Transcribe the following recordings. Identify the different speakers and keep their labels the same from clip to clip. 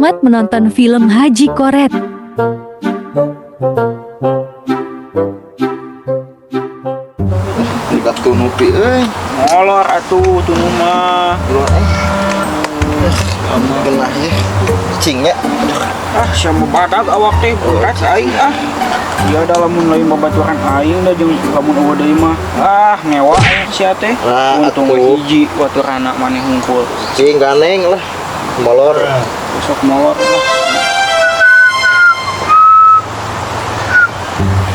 Speaker 1: Selamat menonton film Haji Koret.
Speaker 2: Dikat tunupi euy.
Speaker 3: Molor atuh tunu mah.
Speaker 2: Keluar eh. Genah ya. Cingnya.
Speaker 3: Ah, siapa badag awak teh berat aing ah. Dia ada lamun lain babaturan aing da jeung lamun eueuh deui mah. Ah, ngewa aing sia teh.
Speaker 2: Nah,
Speaker 3: untung we
Speaker 2: atuh.
Speaker 3: Hiji baturana maneh hungkul.
Speaker 2: Cing ganeng lah. Molor.
Speaker 3: Besok molor lah.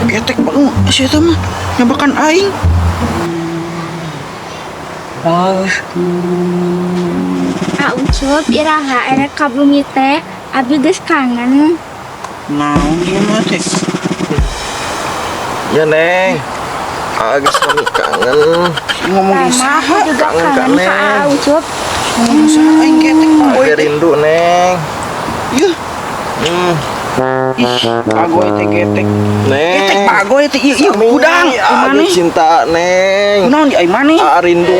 Speaker 3: Getek banget si eta mah nyabakan aing.
Speaker 4: Ah, Ucup, iraha erek ka bumi teh, abi geus kangen.
Speaker 3: Naon ieu mah teh?
Speaker 2: Ya Neng. Geus kami kangen.
Speaker 3: Ngomong jeung
Speaker 4: Sama
Speaker 3: saha?
Speaker 4: aku juga
Speaker 2: Kangen ka
Speaker 4: kangen ka
Speaker 2: Neng.
Speaker 4: Ucup.
Speaker 3: Ngomong saha aing getek bae
Speaker 2: Age
Speaker 3: teh.
Speaker 2: rindu Neng.
Speaker 3: Yuh, ih, bagoy teh getek.
Speaker 2: Neng.
Speaker 3: Getek bagoy teh ieu ieu
Speaker 2: Sami,
Speaker 3: hudang
Speaker 2: age
Speaker 3: maneh.
Speaker 2: Cinta Neng.
Speaker 3: Kunaon di aing maneh?
Speaker 2: Ah, rindu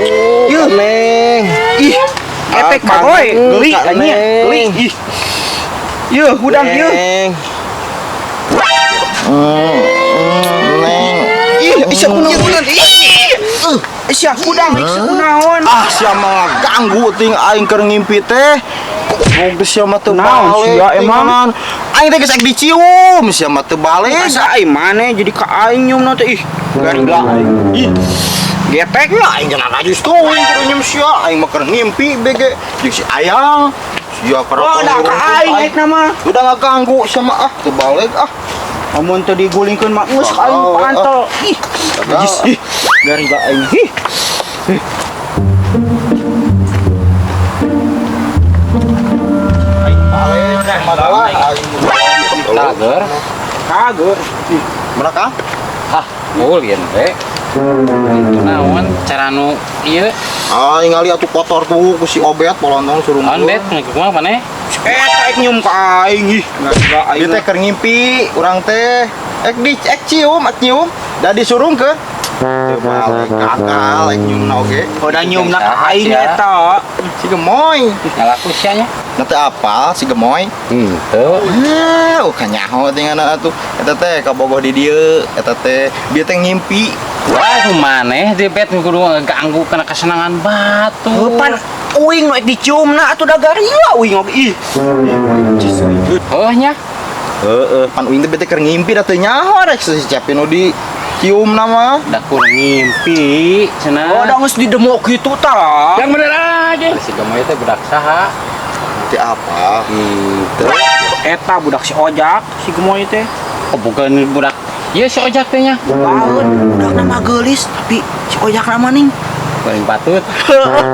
Speaker 3: Yuh.
Speaker 2: ka Neng.
Speaker 3: Ih, getek
Speaker 2: Ah,
Speaker 3: bagoy,
Speaker 2: kangen
Speaker 3: geli
Speaker 2: ka
Speaker 3: anjing,
Speaker 2: Neng.
Speaker 3: geli. Ih. Yuh, hudang ieu.
Speaker 2: Neng. Neng.
Speaker 3: Ih, sia kunaon? Ih. Sia hudang, sia kunaon?
Speaker 2: Ah, sia mah ganggu ting aing keur ngimpi teh. Goblok sia mah teu
Speaker 3: Naon
Speaker 2: balik.
Speaker 3: sia emang?
Speaker 2: Naon. Aing teh geus ek dicium, sia mah teu balik.
Speaker 3: Asa aing maneh jadi ka aing nyiumna teh ih. Gila aing. Ih. Getek
Speaker 2: Ya aing jangan najis tuh aing keur nyium sia, aing mah keur ngimpi bege jeung si Ayang. Sia keur
Speaker 3: Oh, dah ka aing aing nama.
Speaker 2: Udah ngaganggu sia mah ah, teu balik ah.
Speaker 3: Amun teu digulingkeun mah geus ka aing
Speaker 2: Oh,
Speaker 3: pantel. Ih.
Speaker 2: Gagal.
Speaker 3: Najis ih. Gariga aing. Ih.
Speaker 2: Aing balik masalah aing.
Speaker 5: Kager.
Speaker 3: Kager. Ih.
Speaker 2: Mana Kang?
Speaker 5: Ah, ulin we. Itu naon cara nu ieu?
Speaker 2: Aing ngali atuh kotor tuh ku si Obet polontong suruh.
Speaker 5: Naon bet kumaha maneh?
Speaker 3: Eta ek nyium ka aing ih. Gariga aing.
Speaker 2: Dia teh keur ngimpi urang teh ek di ek cium, ek nyium, da disurungkeun. Teu balik gagal ek nyiumna oge.
Speaker 3: Udah nyiumna ka aing
Speaker 5: Saha sia?
Speaker 3: eta.
Speaker 2: Si Gemoy.
Speaker 5: Ngalaku sia nya.
Speaker 2: Na teu apal si Gemoy.
Speaker 5: Henteu.
Speaker 2: Ah, oh kanyaho tingana atuh. Eta teh kabogoh di dieu, eta teh bieu teh ngimpi.
Speaker 5: Wah, maneh di bet kudu ngaganggu kana kesenangan batu.
Speaker 3: Pan uing nu ek diciumna atuh da gariga uing oge ih.
Speaker 5: Heuh nya.
Speaker 2: Heeh, pan uing teh bete keur ngimpi da teu nyaho rek si Cepi nu di ciumna mah.
Speaker 5: Da kur ngimpi cenah.
Speaker 3: Oh, da geus didemok kitu tah.
Speaker 5: Yang bener aja. Si Gemoy teh budak saha?
Speaker 2: Teu apa?
Speaker 5: Henteu.
Speaker 3: Eta budak si Ojak, si Gemoy teh.
Speaker 5: Oh, bukan budak. Ieu si Ojak teh nya.
Speaker 3: Baeun, budak nama geulis tapi si Ojak nama ning.
Speaker 5: Paling patut.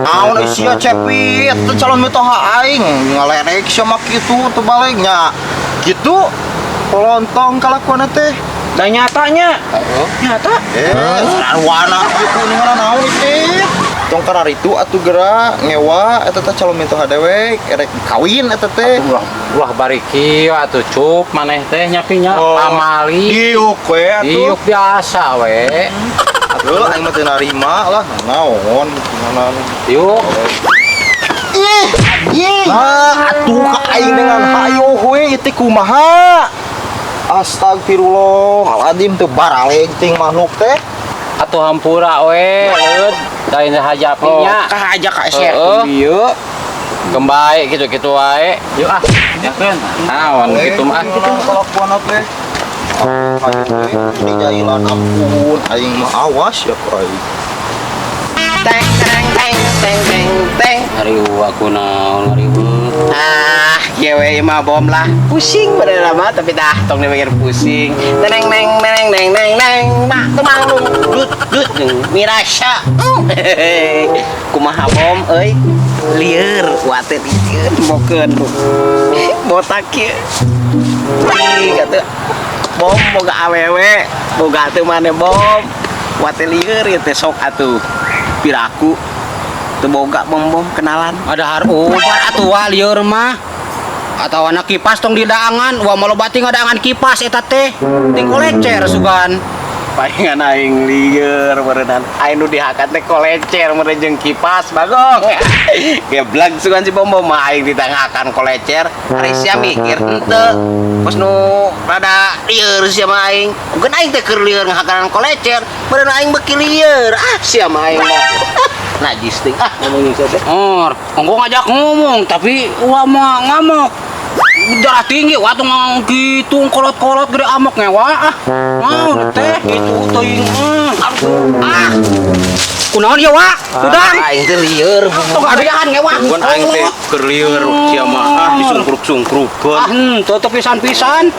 Speaker 2: Naon euy sia Cepi, eta calon mitoha aing ngalerek sia mah kitu teu balik nya. Kitu pelontong kalakuanna teh.
Speaker 3: Da nyatanya. Nyata.
Speaker 2: Eh, warna kitu ningana naon teh. Tong kararitu atuh geura ngewa eta teh calon mitoha dewek erek kawin eta teh.
Speaker 5: Ulah ulah bari kieu atuh cup maneh teh nya nya
Speaker 2: Oh.
Speaker 5: pamali.
Speaker 3: Diuk we atuh.
Speaker 5: Diuk biasa we.
Speaker 2: Heuh, aing mah teu narima lah. Naon gimana.
Speaker 5: Diuk.
Speaker 2: Ih, ih. Nah, atuh ka aing dengan hayo we ieu teh kumaha? Astagfirullahaladzim teu baraleg ting makhluk teh.
Speaker 5: Atuh hampura we, leud. Lain hajapi
Speaker 3: Oh,
Speaker 5: nya.
Speaker 3: kahaja ka
Speaker 5: Heeh.
Speaker 3: share ieu.
Speaker 5: Kembae gitu-gitu wae. Yuk ah, ya kan. Naon gitu mah.
Speaker 2: Kitu kalakuan teh. Di jailan ampun, aing mah awas ya ku aing.
Speaker 6: Teng teng teng teng teng teng.
Speaker 5: Ngarieu aku naon ngarieu.
Speaker 6: Ah, kieu mah bom lah. Pusing bener mah tapi dah tong dipikir pusing. Teneng neng neng neng neng neng. Mak temang dut dut jeung mirasya. Kumaha bom euy? Lieur wate lieur mokeun. Botak kieu. Ih, kata bom boga awewe, boga teu maneh bom. Wate lieur ieu teh sok atuh. Piraku teu boga bom-bom kenalan.
Speaker 5: Ada har ubar atuh wah lieur mah. Atau anak kipas tong didaangan, wah maloba teh ngadaangan kipas eta teh. Ting kolecer sugan.
Speaker 6: Palingan aing lieur meureunnan. Aing nu dihakan teh kolecer meureun jeung kipas bagong. Geblak sugan si Bom Bom mah aing ditanghakan kolecer. Ari sia mikir henteu. Pas nu rada lieur sia mah aing. Bukan aing teh keur lieur ngahakanan kolecer, meureun aing beuki lieur. Ah sia mah aing mah. Najis ting ah ngomong jeung sia teh.
Speaker 5: Or, ongko ngajak ngomong tapi uwa mah ngamuk. Darah tinggi waktu ngomong gitu kolot-kolot gede amok ngewa ah. Mau teh gitu teuing. Ah. Kunaon ieu wa? Udang.
Speaker 6: Aing teh lieur.
Speaker 5: Tong adean ngewa.
Speaker 6: Bukan aing teh keur lieur sia mah ah disungkruk-sungkrukeun.
Speaker 5: Ah, henteu teu pisan-pisan.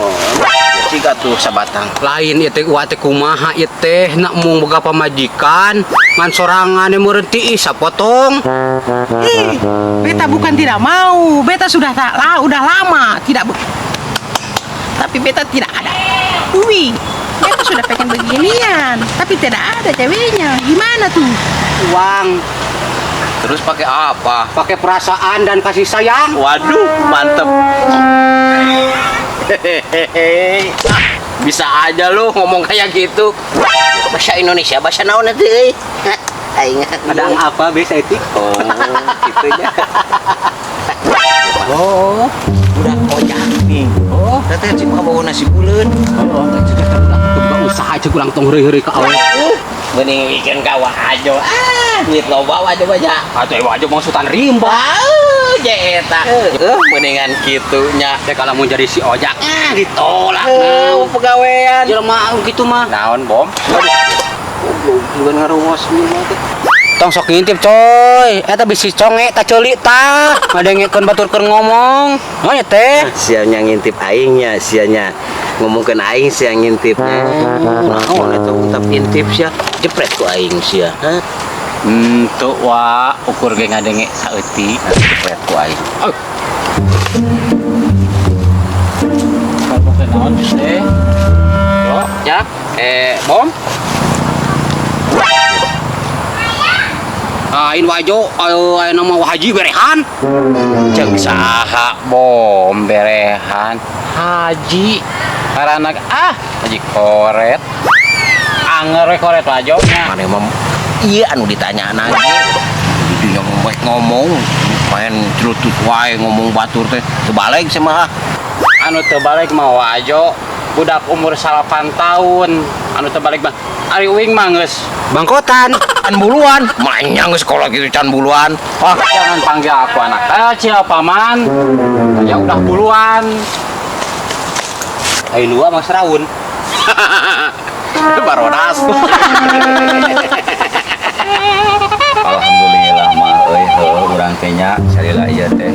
Speaker 6: Siga tuh sabatang.
Speaker 5: Lain ieu teh uwa teh kumaha ieu teh nak mung boga pamajikan ngan sorangan meureun tiis sapotong.
Speaker 7: Ih, beta bukan tidak mau, beta sudah tak lah, udah lama tidak tapi beta tidak ada duit. Beta sudah pengen beginian, tapi tidak ada ceweknya. Gimana tuh?
Speaker 5: Uang.
Speaker 6: Terus pakai apa?
Speaker 5: Pakai perasaan dan kasih sayang.
Speaker 6: Waduh, mantep. Hehehe. Bisa aja lu ngomong kayak gitu. Bahasa Indonesia, bahasa naon atuh euy? Aing
Speaker 5: Ada apa bisa etik?
Speaker 6: Oh, gitu nya. Oh, udah kojak nih. Oh, teteh sih bawa nasi buleun.
Speaker 5: Oh, teh usaha aja kurang tong heureuy-heureuy ka awe.
Speaker 6: Mending bikin ka wajo. Ah, duit loba wajo banyak.
Speaker 5: Atuh wajo mah Sultan Rimba.
Speaker 6: Ah, je eta. Mendingan kitu nya.
Speaker 5: Teh kalau mau jadi si ojak, ah ditolak.
Speaker 6: Pegawaian.
Speaker 5: Jelema gitu mah.
Speaker 6: Naon, Bom?
Speaker 5: Aduh, bukan ngaruas mah teh. Tong sok ngintip coy, eta bisi conge ta ceuli tah. Ngadengekeun batur keur ngomong. Oh ya teh.
Speaker 6: Sianya ngintip aingnya, sianya ngomongkeun aing sia ngintipnya. Naon eta utap intip sia, jepret ku aing sia. Hah?
Speaker 5: Tuh wa ukur ge ngadenge saeutik.
Speaker 6: Jepret ku aing.
Speaker 5: Ngomong naon teh? Yo, ya. Bom. Ain wajo, ayo ayo nama Haji berehan.
Speaker 6: Cek saha Bom berehan.
Speaker 5: Haji karena ah Haji koret. Anger we koret wajo nya.
Speaker 6: Mana mah iya anu ditanya nanya. Di dinya ngomong, main celutut wae ngomong batur teh. Teu balik sia mah.
Speaker 5: Anu teu balik mah wajo budak umur 8 tahun. Anu teu balik mah ari uing mah geus bangkotan.
Speaker 6: Can buluan, manyang sekolah gitu can buluan.
Speaker 5: Ah, jangan panggil aku anak kecil, paman. Saya udah buluan. Ayo dua mas Raun.
Speaker 6: Barodas.
Speaker 8: Alhamdulillah mah euy heuh urang teh nya salila ieu teh.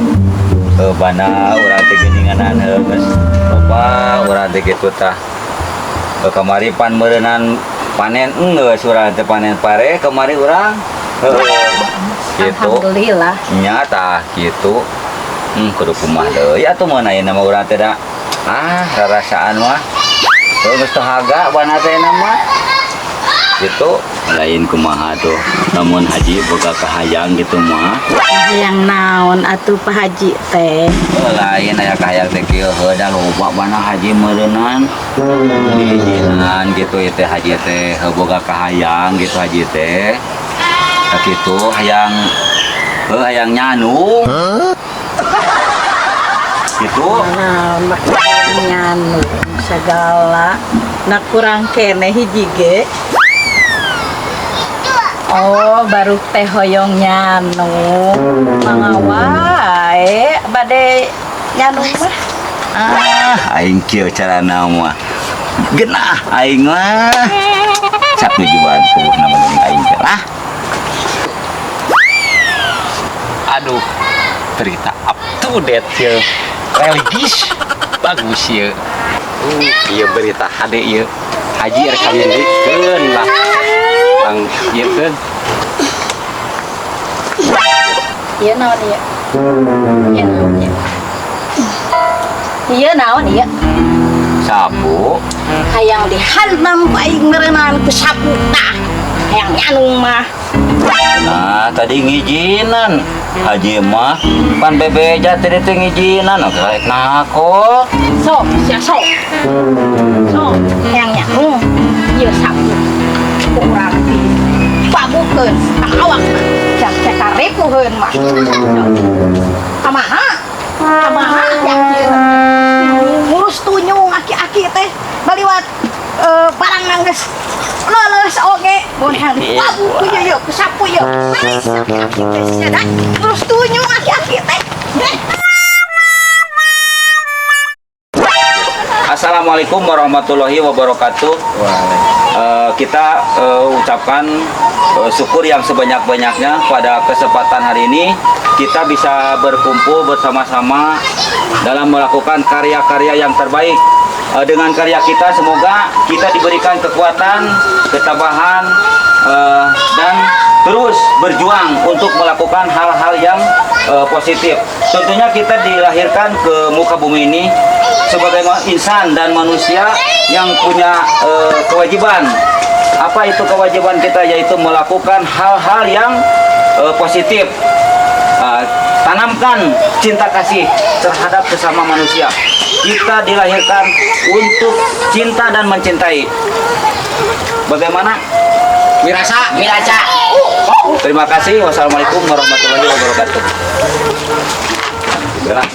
Speaker 8: Heuh bana urang teh geuninganan heuh geus loba urang teh kitu tah. Heuh kamari pan meureunan panen enggeus urang teh panen pare kamari urang. Heuh kitu.
Speaker 1: Alhamdulillah.
Speaker 8: Nya tah kitu. Kudu kumaha deui atuh mun ayeuna mah urang teh da. Ah, rarasaan mah. Heuh geus teu haga bana teh mah. Gitu lain kumaha tuh lamun haji boga kahayang gitu mah.
Speaker 9: Hayang naon atuh Pak Haji teh?
Speaker 8: Lain aya kahayang teh kieu heuh da loba bana haji meureunnan diizinan gitu ieu teh haji teh heuh boga kahayang gitu haji teh. Tah kitu hayang heuh hayang nyanung. Gitu.
Speaker 9: Naon mah nyanung segala na kurang keneh hiji ge. Oh, baru teh hoyong nyanung. Mangga wae bade nyanung mah.
Speaker 8: Ah, aing kieu carana mah. Genah aing mah. Sak tujuan puguhna mah geuning aing teh lah.
Speaker 5: Aduh, berita up to date ya. Religis bagus ya. Iya berita hade ieu. Haji rek kawin deui keun lah. Bang ieu keun.
Speaker 9: Ieu naon ieu? Ieu naon ieu? Ieu naon ieu?
Speaker 8: Sapu.
Speaker 9: Hayang dihantam ku aing meureunan ku sapu tah. Hayang nyanung mah.
Speaker 8: Nah, tadi ngijinan. Haji mah pan bebeja tadi teh ngijinan. Oke, rek nako.
Speaker 9: Sok, sia sok. Sok, hayang nyanung.
Speaker 7: Ieu sapu ku urang dipabukeun ka awakna. Jang cekaripuheun mah. Kamaha? Kamaha yakin? Ngurus tunyung aki-aki teh baliwat barang nangges leuleus oge bonehan dipabu ku ieu ku sapu ieu. Manis aki-aki teh sia da. Ngurus tunyung aki-aki teh.
Speaker 8: Assalamualaikum warahmatullahi wabarakatuh. Kita ucapkan syukur yang sebanyak-banyaknya pada kesempatan hari ini kita bisa berkumpul bersama-sama dalam melakukan karya-karya yang terbaik. Dengan karya kita semoga kita diberikan kekuatan, ketabahan, dan terus berjuang untuk melakukan hal-hal yang positif. Tentunya kita dilahirkan ke muka bumi ini sebagai insan dan manusia yang punya kewajiban. Apa itu kewajiban kita? Yaitu melakukan hal-hal yang positif. Tanamkan cinta kasih terhadap sesama manusia. Kita dilahirkan untuk cinta dan mencintai. Bagaimana?
Speaker 5: Wirasa,
Speaker 6: Miraca.
Speaker 8: Terima kasih. Wassalamualaikum warahmatullahi wabarakatuh. Beras.